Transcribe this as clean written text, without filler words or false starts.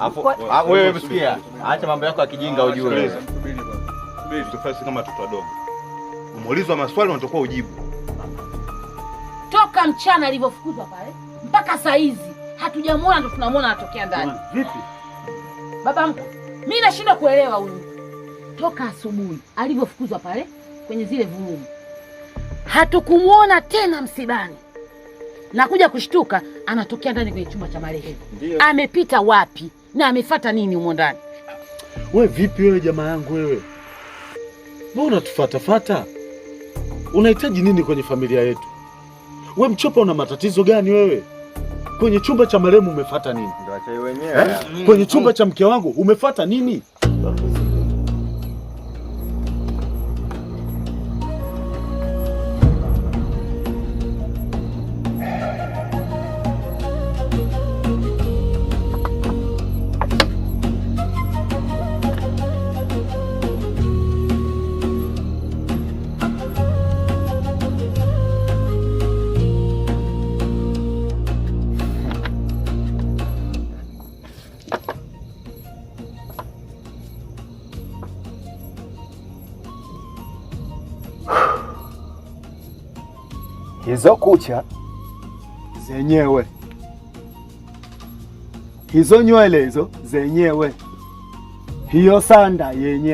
Afu wewe sikia, acha mambo yako ya kijinga ujue. Subiri, tufanye kama watoto wadogo. Umeulizwa maswali unatakiwa ujibu. Toka mchana alivyofukuzwa pale mpaka saa hizi hatujamuona, ndo tunamuona anatokea ndani. Vipi? Baba mkwe, mimi nashindwa kuelewa huyu. Toka asubuhi alivyofukuzwa pale kwenye zile vurugu, hatukumuona tena msibani. Nakuja kushtuka anatokea ndani kwenye chumba cha marehemu. Amepita wapi na amefata nini humo ndani? We vipi wewe jamaa yangu wewe? Mbona unatufatafata? Unahitaji nini kwenye familia yetu? We mchopa, una matatizo gani wewe? Kwenye chumba cha marehemu umefata nini? Ndio acha wenyewe. Eh? Kwenye chumba cha mke wangu umefata nini? Hizo kucha zenyewe, hizo nywele hizo zenyewe, hiyo sanda yenyewe.